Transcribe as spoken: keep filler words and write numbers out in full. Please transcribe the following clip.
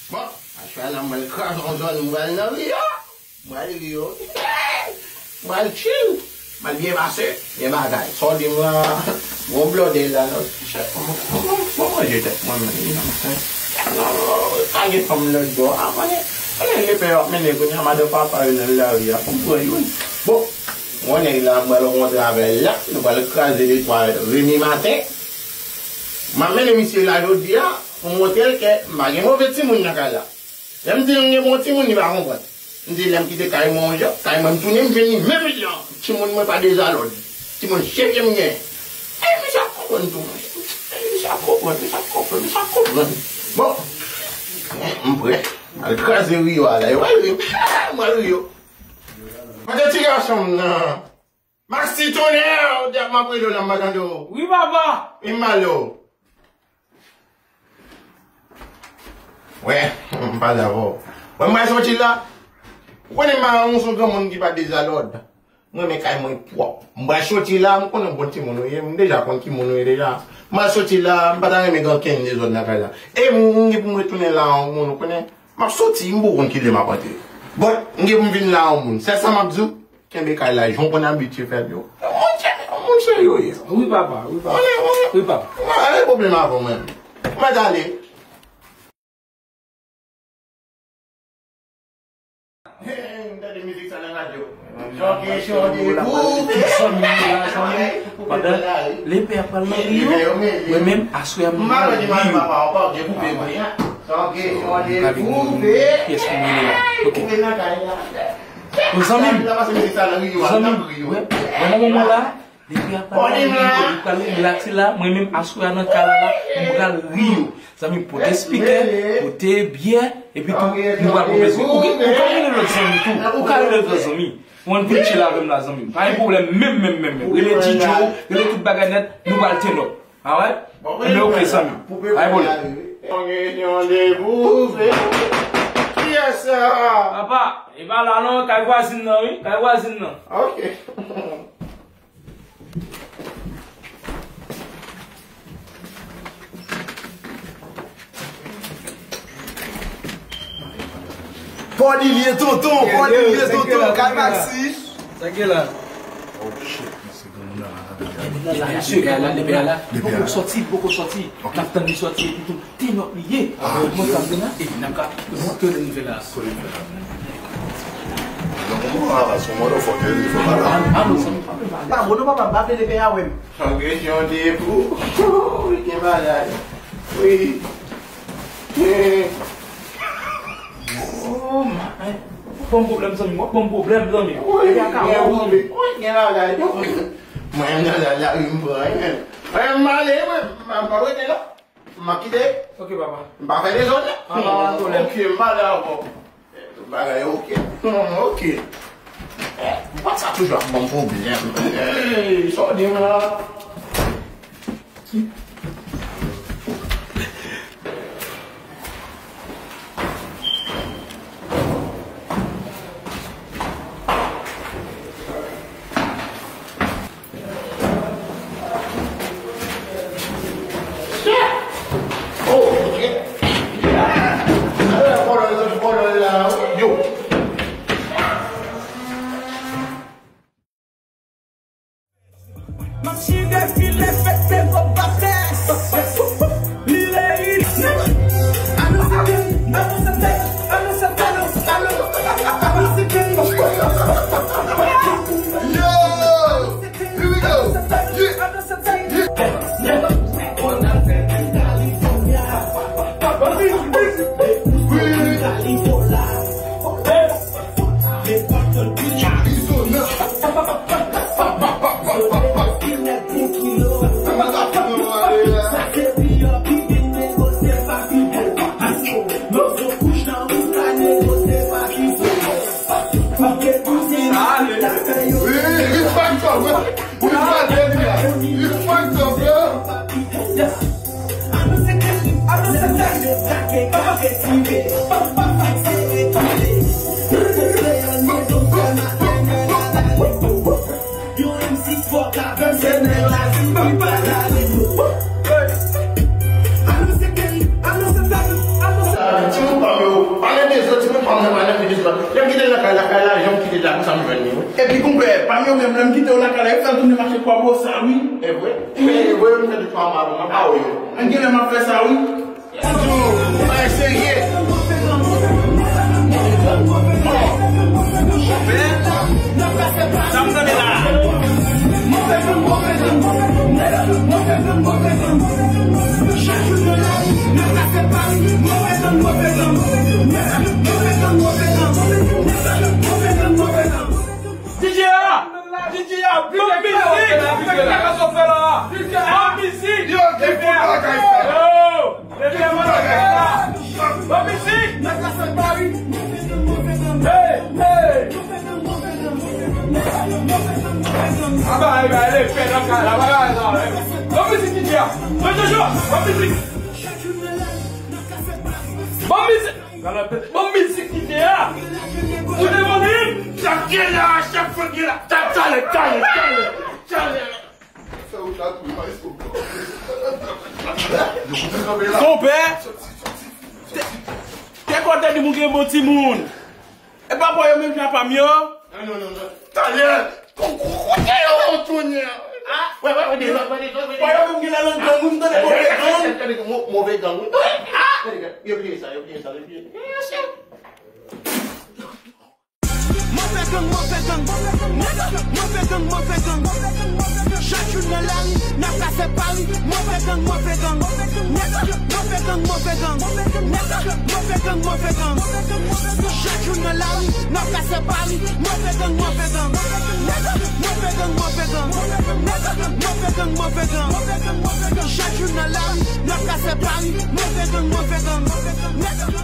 Bon, aswè la, m pral kraze yon zòn, m pral nan ri a. M pral ri yo. M pral chill. M pral byen pase. Byen bagay. Sa w di m la, gon blòdè la, non. Chèf, mwen, mwen, mwen manje tèt mwen menm. Non, pa gen fanm lòt bò. A, konnen, konnen lepè w ap mennen kounye a, madan papa yo nan lari a, pou m pran youn. Bon, gon nèg la, m pral rankontre avè l la, nou pral kraze de twa Remi Maten. M ap mennen misye la jodi a, pou montre l ke m pa gen move timoun nan kay la. Lè m di l m gen bon timoun, li pa konprann. M di lè m kite kay mwen yon jan, kay mwen m tounen, m jwenn li menm jan. Timoun mwen pa dezalòd. Timoun serye m gen. E misye ap konprann tou, monchè. E misye ap konprann, misye ap konprann, misye ap konprann. Bon, m prè. Al kraze ri yo a la, yo al ri. M al ri yo. Kote ti gason m nan? Maxi tonnè, w di ap m ap rele w la, m pa tande w. Wi, papa. E m ale w. Wè, m pale avè w. Wè, m pral soti la. Ou konnen m pa yon granmoun ki pa dezalòd. Mwen, men kay mwen pwòp. M pral soti la, m konnen bon timoun ou ye, m deja konn ki moun ou ye deja. M pral soti la, m pa ta renmen gen okenn dezòd nan kay la. E m, m gen pou m retounen la, yon moun, ou konnen. M ap soti, m poko konn kilè m ap antre. But, m gen pou m vin la yon moun. Sèl sa m ap di w, kenbe kay la, jan w konn abitye fè l yo. Yon moun serye, yon moun serye w ye. Wi, papa, wi, papa. Wi, papa. Mwen pa gen pwoblèm avè w menm. Mwen ale. Hey, m tande mizik sa nan radyo. Yon kesyon de pou. Tout zanmi m yo la, zanmi m. Pandan lepè ap pral nan ri yo, mwen menm, aswè a, m pral ri yo. Yon kesyon de pou. Pyès pou mwen la. Ok. Bon, zanmi m. Zanmi m. Wè, wè, nan moman la, depi a pale, li pral rilakse la, mwen menm aswè a nan kay la, m pral ri yo. Zanmi, pote spikè, pote byè, epi tou, nou pral pran plezi. Ou gen, ou ka rele lòt zanmi tou. Ou ka rele lòt zanmi. Ou ann vin chill avè m la, zanmi. Pa gen pwoblèm, menm, menm, menm, menm. Rele Djidjo, rele tout bagay nèt, nou pral turn up. Alright? Enben, ok, zanmi. Pa gen pwoblèm. Kiyès sa? Papa, e pa la non, kay vwazin nan, wi. Kay vwazin nan. Ok. Pòdi lye tonton, pòdi lye tonton, kay Maxi. Sa gen la? Oh shit, mesye, gen moun nan la. Mesye, gay la, lepè a la, li poko sòti, li poko sòti. N ap tann li sòti epi tou. Te nòt li ye. Mwen sa m gen la. E n ap ka. Kote nou fè la? Kote nou fè la? Yon moman la, se yon motherfucker, li fè la. Alo, zanmi, pa vle pale. Pa bon, non, papa, m pa vle lepè a wè m. Yon kesyon de pou. Wi, gen bagay. Wi. Oh my. Ban m pwoblèm, zanmi. W ap ban m pwoblèm, zanmi. Wi, gen bagay. Mwen menm nan lari a, m pran, wi, men. Mwen, m ale, mwen. M pa rete la. M ap kite. Ok, papa. M pa fè dezòd, non? Papa, pa pwoblèm. Ok, m pa dakò. Tout bagay ok. Hmm, ok. Eh, mwen sa toujou ap ban m pwoblèm. Hey, sa w di m la? Yo! Here we go. Yeah. Yeah. Kite l nan kay la, kay la, jan w kite l la, konsa m jwenn li, wi. Epi konpè, pa m yo menm, lè m kite yo nan kay la, yo fè l tounen mache twa bosa, wi. E vre? Men, voye m fè de twa mal, m ap ba w yo. An gen lè m ap fè sa, wi. Bonjou, bagay serye. Sa m tande la. D J a! D J a! Ban m mizik! Ban m mizik! Yo, ki fout bagay sa? Yo! Ban m mizik! Hey! Hey! Aba, aba, ale, fè nan kay la, bagay sa, eh. Ban m mizik, D J a! Ban m mizik! Ban m mizik! Ban m mizik ki te a! Ou te vòlè m! Chak gen la, chak fwa gen la! Ta-, talè, talè, talè, talè! Konpè! Te, te kontan di moun gen bon timoun! E pa pou yo menm jan pa m yo? Non, non, non, non. Talè! Kou-, kou-, kote yo tounen? Ah! Wè, wè, wè, dezòd, wè, dezòd, wè, dezòd. Wè, yo menm gen la nan gang, wi, m tande move gang. Tande, tande, mo-, move gang, wi. Ah! Tande, yo bliye sa, yo bliye sa, yo bliye. Move gang, move gang. Nèg, move gang, move gang. Chak jou nan lari, n ap kase Pari. Move gang, move gang. Nèg, move gang, move gang. Nèg, move gang, move gang. Chak jou nan lari, n ap kase Pari. Move gang, move gang. Nèg, move gang, move gang. Nèg, move gang, move gang. Chak jou nan lari, n ap kase Pari. Move gang, move gang. Nèg,